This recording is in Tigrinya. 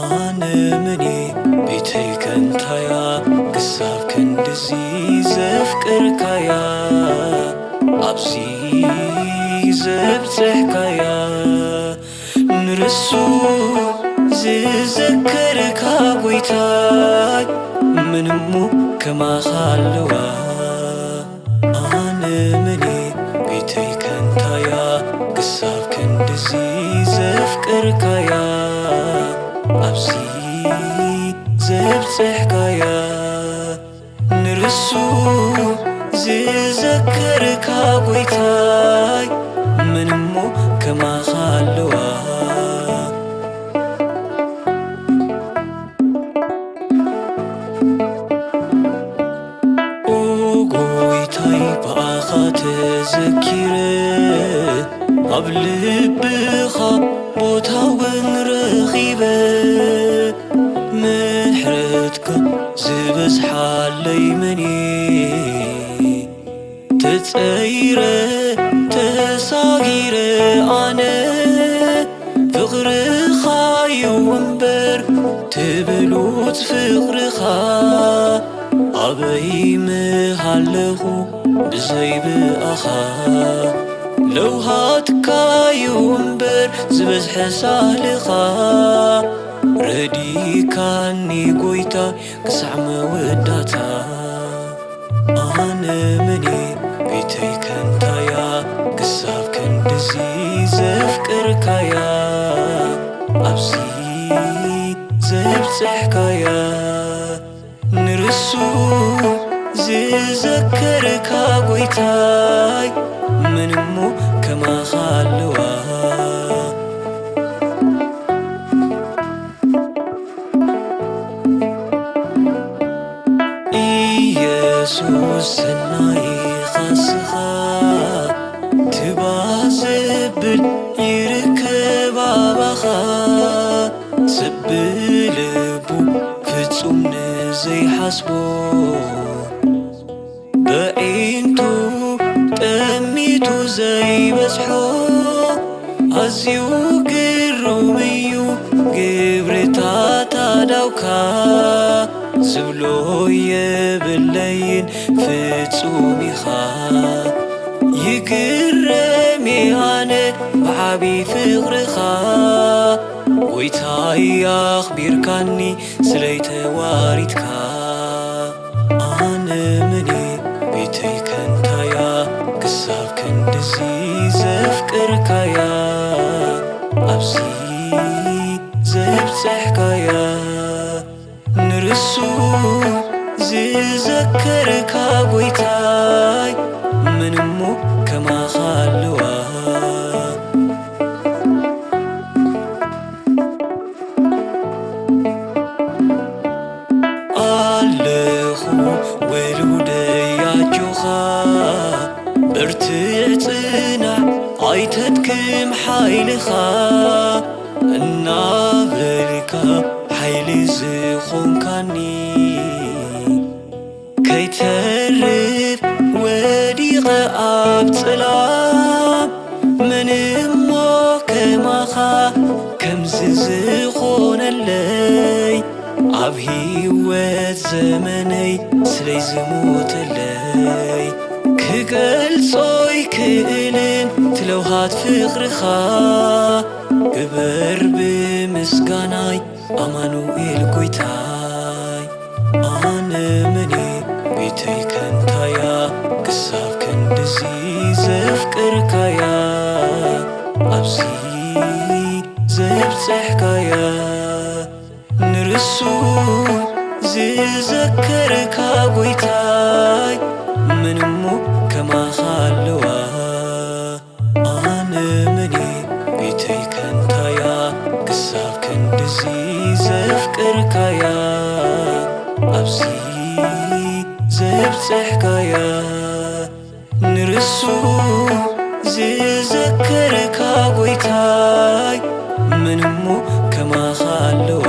ኣነ መን እየ ቤተይ ከንታያ ክሳብ ክንድዚ ዘፍቀርካያ ኣብዚ ዘብጽሕካያ ንርሱ ዝዘከርካ ጎይታይ መን እሞ ከማኻ ኣለዋ ኣነ መን እየ ቤተይ ከንታያ ክሳብ ክንድዚ ዘፍቀርካያ ኣብዚ ዘብጽሕካያ ንርሱ ዝዘከርካ ጎይታይ መን እሞ ከማኻ ኣለዋ ኦ ጎይታይ ብኣኻ ተዘኪረ ኣብ ልብኻ ቦታ እውን ረኺበ ምሕረትካ ዝበዝሓለይ መን እየ ተጸይረ ተሳጊረ ኣነ ፍቕርኻዩ እምበር ትብሉጽ ፍቕርኻ ኣበይ ምሃለኹ ብዘይ ብኣኻ ለውሃትካዩ እምበር ዝበዝሐ ሳልኻ ረዲካኒ ጎይታ ክሳዕ መወዳእታ ኣነ መን እየ ቤተይ ከንታያ ክሳብ ክንድዚ ዘፍቀርካያ ኣብዚ ዘብጽሕካያ ንርሱ ዝዘከርካ ጎይታይ መን እሞ ከማኻ ኣለዋ ኢየሱስ ሰናይ ኻስኻ ትባ ዘብል ይርከብ ኣባኻ ሰብ ብልቡ ፍጹም ንዘይሓስቦ በዒንቱ ጠሚቱ ዘይበጽሖ ኣዝዩ ግሩም እዩ ግብርታት ኣዳውካ ዝብሎ የብለይን ፍጹም ኢኻ ይግረም ኣነ ብዓቢ ፍቕርኻ ጎይታይ ኣኽቢርካኒ ስለይ ተዋሪድካ ኣነ መን እየ ቤተይ ከንታያ ክሳብ ክንድዚ ዘፍቀርካያ ኣብዚ ዘብጽሕካያ ንርሱ ዝዘከርካ ጎይታይ መን እሞ ከማኻ ኣለዋ ኣለኹ ውሉደይ ኣጆኻ በርትዕ ጽናዕ ኣይተድክም ሓይልኻ እናበልካ ሓይሊ ዝኾንካኒ ከይተርፍ ወዲቐ ኣብ ጽላም መን እሞ ከማኻ ከምዚ ዝኾነለይ ኣብ ህይወት ዘመነይ ስለይ ዝሞተለይ ክገልጾ ኣይክእልን ትለውሃት ፍቕርኻ ግበር ብምስጋናይ ኣማኑኤል ጎይታይ ኣነ መን እየ ቤተይ ከንታያ ክሳብ ክንድዚ ዘፍቀርካያ ኣብዚ ዘብጽሕካያ ንርሱ ዝዘከርካ ጎይታይ መን እሞ ከማኻ ኣለዋ ኣነ መን እየ ቤተይ ከንታያ ክሳብ ክንድዚ ዘፍቀርካያ ኣብዚ ዘብጽሕካያ እሱ ዝዘክርካ ጎይታይ፣ ምንሞ ከማኻ ኣለዋ።